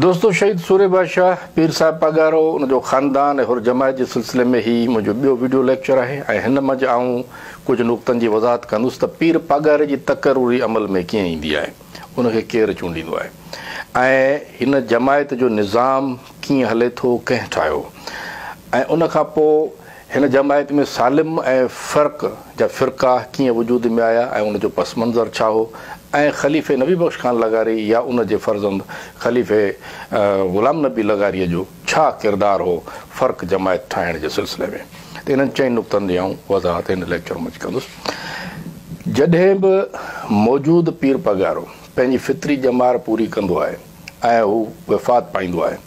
دوستو شهيد سورهيه بادشاهه پير صاحب پاڳارو ان جو خاندان ۽ حر جماعت جي سلسلي ۾ هي منهنجو ٻيو وڊيو ليڪچر آهي ۽ هن منجهه آئون ڪجهه نقطن جي وضاحت ڪندس ته پير پاڳاري جي تقرري عمل ۾ ڪيئن ايندي آهي ان کي ڪير چونڊيندو آهي ۽ هن جماعت جو نظام ڪيئن هلي ٿو ڪنهن ٺاهيو ۽ ان کان پوء هن جماعت ۾ سالم ۽ فرق جا فرقا ڪيئن وجود ۾ آيا ۽ ان جو پس منظر ڇا هو ۽ خليفي نبي بخش خان لغاري يا ان جي فرزند خليفي غلام نبي لغاريء جو ڇا ڪردار هو فرق جماعت ٺاهڻ جي سلسلي ۾ ته انهن چئن نقطن جي آئون وضاحت هن ليڪچر منجهه ڪندس. جڏهن به موجود پير پاڳارو پنهنجي فطري ڄمار پوري ڪندو آهي ۽ هو وفات پائيندو آهي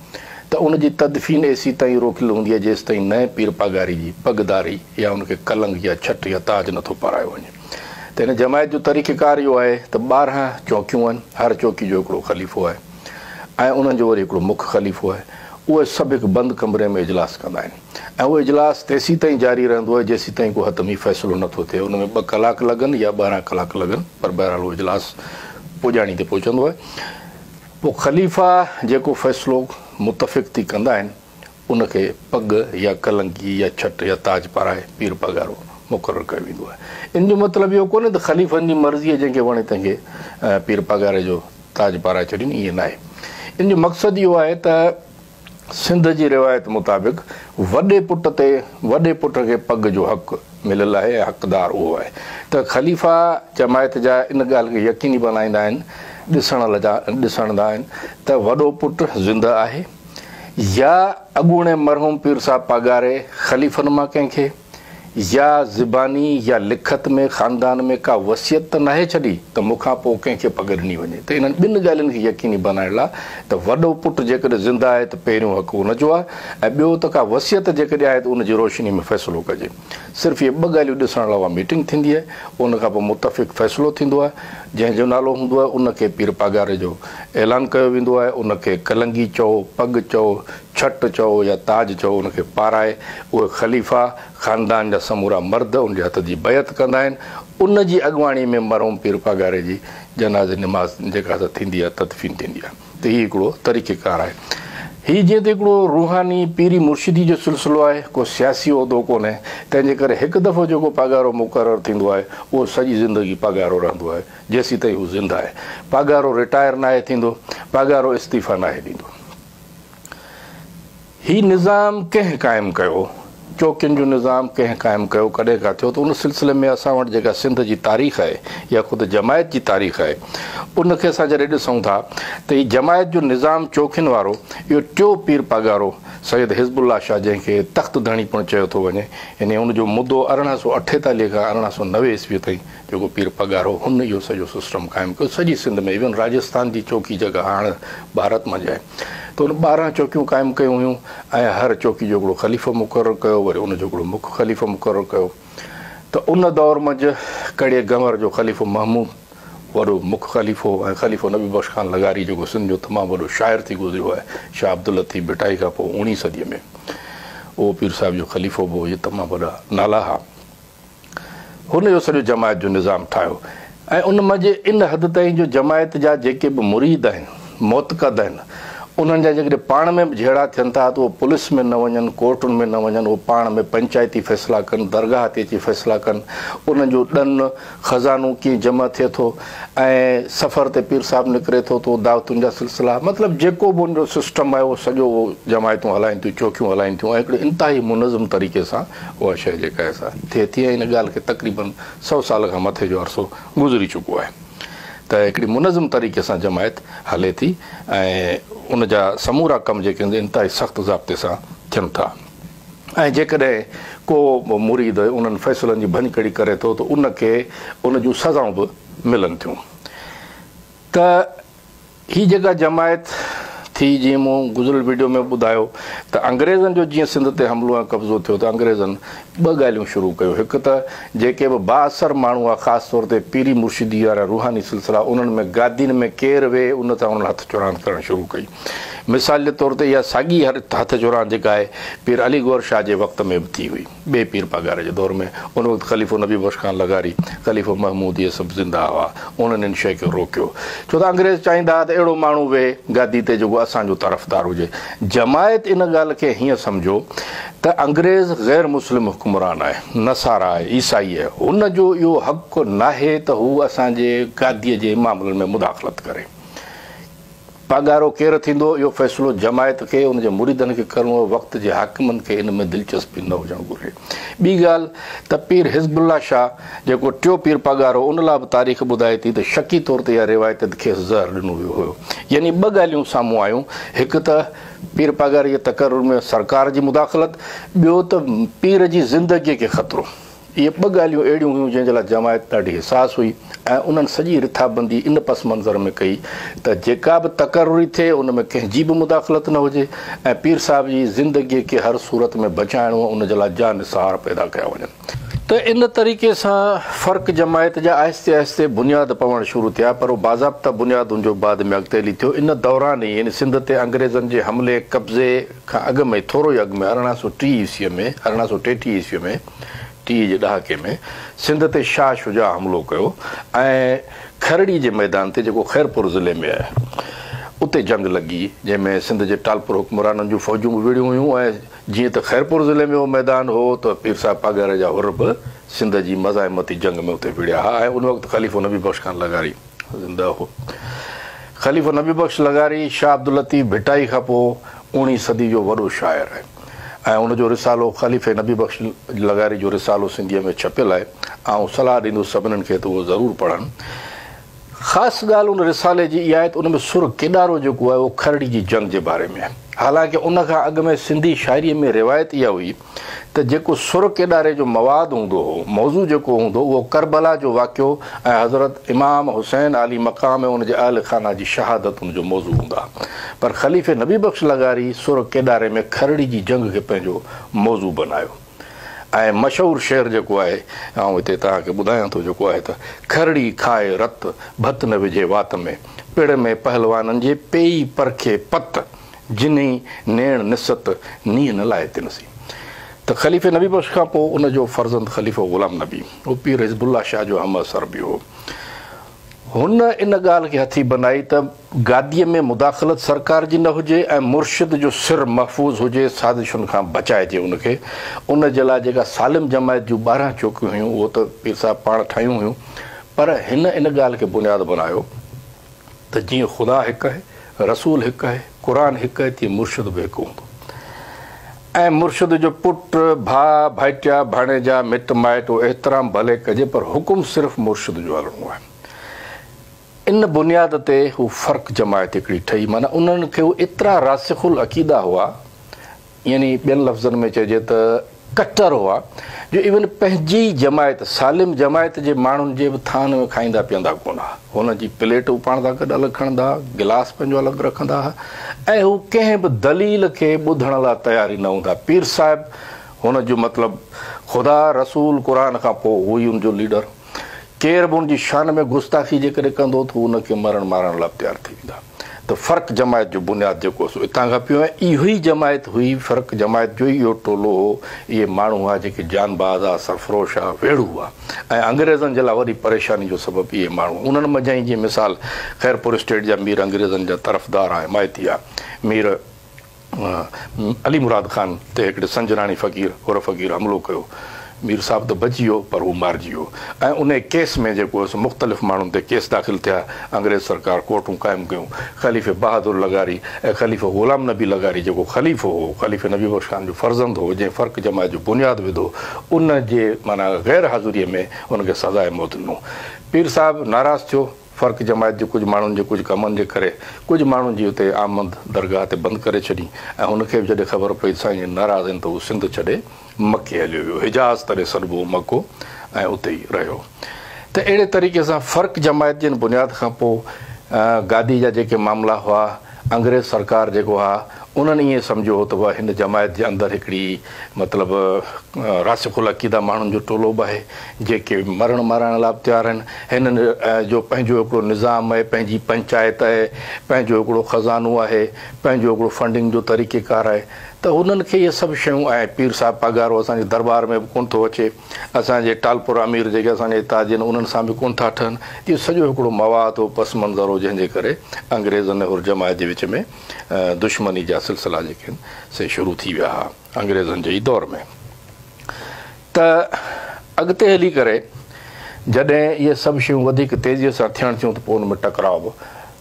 ته ان جي تدفين ايسيتائين روڪيل هوندي آهي جيستائين نئين پير پاڳاري جي پڳداري يا ان کي ڪلنگ يا ڇٽ يا تاج نٿو پارايو وڃي ته هن جماعت جو طريقيڪار اهو آهي ته 12 چوڪيون آهن هر چوڪي جو هڪڙو خليفو آهي ۽ انهن جو وري هڪڙو مک خليفو آهي اهي سڀ هڪ بند ڪمري ۾ اجلاس ڪندا آهن ۽ اهو اجلاس تيسيتائين جاري رهندو آهي جيسيتائين ڪو حتمي فيصلو نٿو ٿئي ان ۾ 2 ڪلاڪ لڳن يا 12 ڪلاڪ لڳن پر بهرحال اهو اجلاس پڄاڻي تي پهچندو آهي. پوء خليفا جيڪو فيصلو متفق ٿي ڪندا آهن، ان کي پڳ يا ڪلنگي يا ڇٽ يا تاج پارائي پير پاڳارو مقرر ڪيو ويندو آهي. ان جو مطلب اهو ڪونهي ته خليفن جي مرضيء جنهن کي وڻي تنهن کي پير پاڳاري جو تاج پارائي ڇڏين، ائين ناهي. ان جو مقصد اهو آهي ته سنڌ جي روايت مطابق وڏي پٽ تي وڏي پٽ کي پڳ جو حق مليل آهي ۽ حقدار اهو آهي ته خليفا جماعت جا ان ڳالهه کي يقيني بنائيندا آهن ڏسڻدا آهن ته وڏو پٽ زنده آهي يا اڳوڻي مرحوم پير صاحب پاڳاري خليفن مان ڪنهن کي يا زباني يا لکت ۾ خاندان ۾ ڪا وصيت ته ناهي ڇڏي ته مون کان پوء ڪنهن کي پڳ ڏني وڃي ته انهن ٻن ڳالهين کي يقيني بنائڻ لاء ته وڏو پٽ جيڪڏهن زنده آهي ته پهريون حق ان جو آهي ۽ ٻيو ته ڪا وصيت جيڪڏهن آهي ته ان جي روشني ۾ فيصلو ڪجي. صرف اهي ٻه ڳالهيون ڏسڻ لاء اها ميٽنگ ٿيندي آهي ان کان پوء متفق فيصلو ٿيندو آهي جنهن جو نالو هوندو آهي ان کي پير پاڳاري جو اعلان ڪيو ويندو آهي ان کي ڪلنگي چئو، پڳ چئو، ڇٽ چئو يا تاج چئو ان کي پارائي اهي خليفا خاندان جا سمورا مرد ان جي هٿ جي بيعت ڪندا آهن. ان جي اڳواڻي ۾ مرحوم پير پاڳاري جي جنازي نماز جيڪا سا ٿيندي آهي تدفين ٿيندي آهي ته هي هڪڙو طريقيڪار آهي. هي جيئن ته هڪڙو روحاني پيري مرشدي جو سلسلو آهي ڪو سياسي عهدو ڪونهي تنهن جي ڪري هڪ دفعو جيڪو پاڳارو مقرر ٿيندو آهي اهو سڄي زندگي پاڳارو رهندو آهي جيسيتائين هو زنده آهي. پاڳارو رٽائر ناهي ٿيندو، پاڳارو استعيفا ناهي ڏيندو. هي نظام ڪنهن قائم ڪيو؟ چوڪين جو نظام ڪنهن قائم ڪيو، ڪڏهن کان ٿيو ته ان سلسلي ۾ اسان وٽ جيڪا سنڌ جي تاريخ آهي يا خود جماعت جي تاريخ آهي ان کي اسان جڏهن ڏسون ٿا ته هي جماعت جو نظام چوڪين وارو اهو ٽيو پير پاڳارو سيد حزب الله شاهه جنهن کي تخت ڌڻي پڻ چيو ٿو وڃي يعني ان جو مدو 1848 کان 1890 عيسوي تائين جيڪو پير پاڳارو هن اهو سڄو سسٽم قائم ڪيو سڄي سنڌ ۾ ايون راجسٿان جي چوڪي جيڪا هاڻ ڀارت منجهه آهي ته ان 12 چوڪيون قائم ڪيون هيون ۽ هر چوڪي جو هڪڙو خليفو مقرر ڪيو وري ان جو هڪڙو مک خليفو مقرر ڪيو ته ان دور منجهه ڪڙي گنور جو خليفو محمود وڏو مک خليفو ۽ خليفو نبي بخش خان لغاري جيڪو سنڌ جو تمام وڏو شاعر ٿي گذريو آهي شاهه عبداللطيف ڀٽائي کان پوء اوڻيهين صديء ۾ اهو پير صاحب جو خليفو به هو اهي تمام وڏا نالا ها. هن اهو سڄو جماعت جو نظام ٺاهيو ۽ ان منجهه ان حد تائين جو جماعت جا جيڪي به مريد آهن، معتقد آهن، انهن جا جيڪڏهن پاڻ ۾ به جهيڙا ٿين ٿا ته اهي پوليس ۾ نه وڃن، ڪورٽن ۾ نه وڃن، اهي پاڻ ۾ پنچائتي فيصلا ڪن، درگاهه تي اچي فيصلا ڪن، انهن جو ڏن، خزانو ڪيئن جمع ٿئي ٿو ۽ سفر تي پير صاحب نڪري ٿو ته دعوتن جا سلسلا مطلب جيڪو به ان جو سسٽم آهي اهو سڄو اهو جماعتون هلائين ٿيون چوڪيون هلائين ٿيون ۽ هڪڙي انتهائي منظم طريقي سان اها شيء جيڪا آهي سا ٿئي ٿي ۽ ان ڳالهه کي تقريبن 100 سال کان مٿي جو عرصو گذري چڪو آهي ته هڪڙي منظم طريقي سان جماعت هلي ٿي ۽ ان جا سمورا ڪم جيڪي آهن انتهائي سخت ضابطي سان ٿين ٿا. ۽ جيڪڏهن ڪو مريد انهن فيصلن جي ڀڃڪڙي ڪري ٿو ته ان کي ان جون سزائون به ملن ٿيون ته هي جيڪا جماعت ٿي جيئن مون گذريل وڊيو ۾ ٻڌايو ته انگريزن جو جيئن سنڌ تي حملو ۽ قبضو ٿيو ته انگريزن ٻه ڳالهيون شروع ڪيون هڪ ته جيڪي به بااثر ماڻهو هئا خاص طور تي پيري مرشدي وارا روحاني سلسلا انهن ۾ گادين ۾ ڪير ويهي ان سان انهن هٿ چراند ڪرڻ شروع ڪئي. مثال جي طور تي اها ساڳي هٿ چراند جيڪا آهي پير علي گوهر شاهه جي وقت ۾ به ٿي هئي. ٻئي پير پاڳاري جي دور ۾ ان وقت خليفو نبي بخش خان لغاري، خليفو محمود اهي سڀ زنده هئا. انهن ان شيء کي روڪيو. ڇو ته انگريز چاهيندا هئا ته اهڙو ماڻهو ويهي گادي تي جيڪو اسان جو طرفدار هجي. جماعت ان ڳالهه کي هيئن سمجهيو ته انگريز غير مسلم حڪمران آهي، نصارا آهي، عيسائي آهي، هن جو اهو حق ناهي ته هو اسان جي گاديء جي معاملن ۾ مداخلت ڪري. پاڳارو ڪير ٿيندو، اهو فيصلو جماعت کي، ان جي مريدن کي ڪرڻو هو، وقت جي حاڪمن کي ان ۾ دلچسپي نه هجڻ گهرجي. ٻي ڳالهه ته پير حزب الله شاهه جيڪو ٽيو پير پاڳارو هو، ان لاء به تاريخ ٻڌائي ٿي ته شڪي طور تي اها روايت ته کيس زهر ڏنو ويو هيو. يعني ٻه ڳالهيون سامهون آيون، هڪ ته پير پاڳاري جي تقرر ۾ سرڪار جي مداخلت، ٻيو ته پير جي زندگيء کي خطرو. اهي ٻه ڳالهيون اهڙيون هيون جنهن جي لاء جماعت ڏاڍي حساس هئي ۽ انهن سڄي رٿابندي ان پس منظر ۾ ڪئي ته جيڪا به تقرري ٿئي ان ۾ ڪنهن جي به مداخلت نه هجي ۽ پير صاحب جي زندگيء کي هر صورت ۾ بچائڻو ان جي لاء جانثار پيدا ڪيا وڃن. ته ان طريقي سان فرق جماعت جا آهستي آهستي بنياد پوڻ شروع ٿيا پر اهو باضابطه بنياد ان جو بعد ۾ اڳتي هلي ٿيو. ان دوران ئي يعني سنڌ تي انگريزن جي حملي قبضي کان اڳ ۾ ٿورو ئي اڳ ۾ 1830 عيسويء ۾ 1833 عيسويء ۾ 30 جي ڏهاڪي ۾ سنڌ تي شاهه شجاع حملو ڪيو ۽ کرڙي جي ميدان تي جيڪو خيرپور ضلعي ۾ آهي اتي جنگ لڳي جنهن ۾ سنڌ جي ٽالپر حڪمرانن جون فوجون به وڙهيون هيون ۽ جيئن ته خيرپور ضلعي ۾ اهو ميدان هو ته پير صاحب پاڳاري جا حر به سنڌ جي مزاحمتي جنگ ۾ اتي وڙهيا ها ۽ ان وقت خليفو نبي بخش خان لغاري زنده هو. خليفو نبي بخش لغاري شاهه عبداللطيف ڀٽائي کان پوء اوڻيهين صدي جو وڏو شاعر آهي ۽ ان جو رسالو خليفي نبي بخش لغاري جو رسالو سنڌيء ۾ ڇپيل آهي. آئون صلاح ڏيندس سڀنن کي ته اهو ضرور پڙهن. خاص ڳالهه ان رسالي جي اها آهي ته ان ۾ سر ڪيڏارو جيڪو آهي اهو کرڙي جي جنگ جي باري ۾ آهي. حالانڪه ان کان اڳ ۾ سنڌي شاعريء ۾ روايت اها هئي ته جيڪو سر ڪيڏاري جو مواد هوندو هو، موضوع جيڪو هوندو هو، اهو ڪربلا جو واقعو ۽ حضرت امام حسين عالي مقام ۽ ان جي اهل خانه جي شهادت ان جو موضوع هوندا ها. پر خليفي نبي بخش لغاري سر ڪيڏاري ۾ کرڙي جي جنگ کي پنهنجو موضوع بنايو ۽ مشهور شعر جيڪو آهي، آئون هتي توهان کي ٻڌايان ٿو جيڪو آهي ته، کرڙي کائي رت، ڀت نه وجهي وات ۾، پڙ ۾ پهلوانن جي پيئي پرکي پت. جنهين نيڻ نست، نينهن نه لائي تن سين. ته خليفي نبي بخش کان پوء ان جو فرزند خليفو غلام نبي، اهو پير حزب الله شاهه جو همعصر به هو. هن ان ڳالهه کي هٿي بنائي ته گاديء ۾ مداخلت سرڪار جي نه هجي ۽ مرشد جو سر محفوظ هجي، سازشن کان بچائجي ان کي. ان جي لاء جيڪا سالم جماعت جون 12 چوڪيون هيون، اهو ته پير صاحب پاڻ ٺاهيون هيون، پر هن ان ڳالهه کي بنياد بنايو ته جيئن خدا هڪ آهي، رسول هڪ آهي، قرآن هڪ آهي تيئن مرشد به هڪ هوندو ۽ مرشد جو پٽ، ڀاء، ڀائٽيا، ڀاڻيجا، مٽ مائٽ اهو احترام ڀلي ڪجي پر حڪم صرف مرشد جو هلڻو آهي. ان بنياد تي هو فرق جماعت هڪڙي ٺهي معنيٰ انهن کي هو ايترا راسخ العقيده هئا يعني ٻين لفظن ۾ چئجي ته ڪٽر هئا جو ايون پنهنجي ئي جماعت سالم جماعت جي ماڻهن جي به ٿان ۾ کائيندا پيئندا ڪونه ها. هنن جي پليٽ هو پاڻ سان گڏ الڳ کڻندا ها، گلاس پنهنجو الڳ رکندا ها ۽ هو ڪنهن به دليل کي ٻڌڻ لاء تيار ئي نه هوندا. پير صاحب هن جو مطلب خدا، رسول، قرآن کان پوء هو ئي ان جو ليڊر. ڪير به ان جي شان ۾ گستاخي جيڪڏهن ڪندو ته هو ان کي مرڻ مارڻ لاء به تيار ٿي ويندا ته فرق جماعت جو بنياد جيڪو هو سو اتان کان پيو ۽ اهو ئي جماعت هئي فرق جماعت جو ئي اهو ٽولو هو اهي ماڻهو هئا جيڪي جانباز ها سرفروش ها ويڙهو هئا ۽ انگريزن جي لاء وڏي پريشاني جو سبب اهي ماڻهو انهن منجهان ئي جيئن مثال خيرپور اسٽيٽ جا مير انگريزن جا طرفدار ها حمايتي ها مير علي مراد خان تي هڪڙي سنجراڻي فقير، حر فقير، حملو ڪيو. مير صاحب ته بچي ويو پر هو مارجي ويو ۽ انهي ڪيس ۾ جيڪو هيس مختلف ماڻهن تي ڪيس داخل ٿيا. انگريز سرڪار ڪورٽون قائم ڪيون. خليفي بهادر لغاري ۽ خليفو غلام نبي لغاري جيڪو خليفو هو، خليفي نبي بخش خان جو فرزند هو، جنهن فرق جماعت جو بنياد وڌو، ان جي معنيٰ غير حاضريء ۾ هن کي سزاء موت ڏنو. پير صاحب ناراض ٿيو. فرق جماعت جي ڪجهه ماڻهن جي ڪجهه ڪمن جي ڪري ڪجهه ماڻهن جي اتي آمد درگاهه تي بند ڪري ڇڏي ۽ هن کي به جڏهن خبر پئي ته سائين ناراض آهن ته هو سنڌ ڇڏي مڪي هليو ويو حجاز تڏهن سڏبو هو مڪو ۽ اتي ئي رهيو ته اهڙي طريقي سان فرق جماعت جي ان بنياد کان پوء گادي جا جيڪي معاملا هئا انگريز سرڪار جيڪو ها انهن ائين سمجهيو هو ته اها هن جماعت جي اندر هڪڙي مطلب راسخ العقيده ماڻهن جو ٽولو به آهي، جيڪي مرڻ مارائڻ لاء به تيار آهن. هنن جو پنهنجو هڪڙو نظام آهي، پنهنجي پنچائت آهي، پنهنجو هڪڙو خزانو آهي، پنهنجو هڪڙو فنڊنگ جو طريقيڪار آهي ته هنن کي اهي سڀ شيون ۽ پير صاحب پاڳارو اسان جي درٻار ۾ به ڪونه ٿو اچي، اسان جي ٽالپر امير جيڪي اسان جي اتحادي آهن انهن سان به ڪونه ٿا ٺهن. اهو سڄو هڪڙو مواد هو، پس منظر هو جنهن جي ڪري انگريزن ۽ حر جماعت جي وچ ۾ دشمني جا سلسلا جيڪي آهن سي شروع ٿي ويا ها انگريزن جي ئي دور ۾. ته اڳتي هلي ڪري جڏهن اهي سڀ شيون وڌيڪ تيزيء سان ٿيڻ ٿيون ته پوء ان ۾ ٽڪراء به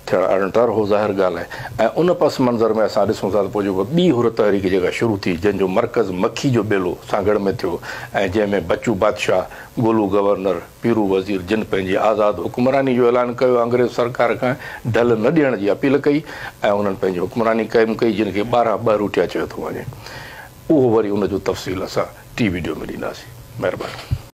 ٿيڻ اڻٽر هو ظاهر ڳالهه آهي ۽ ان پس منظر ۾ اسان ڏسون ٿا ته پوء جيڪو ٻي حر تحريڪ جيڪا شروع ٿي جنهن جو مرڪز مکي جو ٻيلو سانگهڙ ۾ ٿيو ۽ جنهن ۾ بچو بادشاهه، گولو گورنر، پيرو وزير جن پنهنجي آزاد حڪمراني جو اعلان ڪيو انگريز سرڪار کان ڍل نه ڏيڻ جي اپيل ڪئي ۽ انهن پنهنجي حڪمراني قائم ڪئي جن کي 12 ٻهروٽيا چيو ٿو وڃي اهو وري ان جو تفصيل اسان ٽي وڊيو ۾ ڏينداسين مهرباني.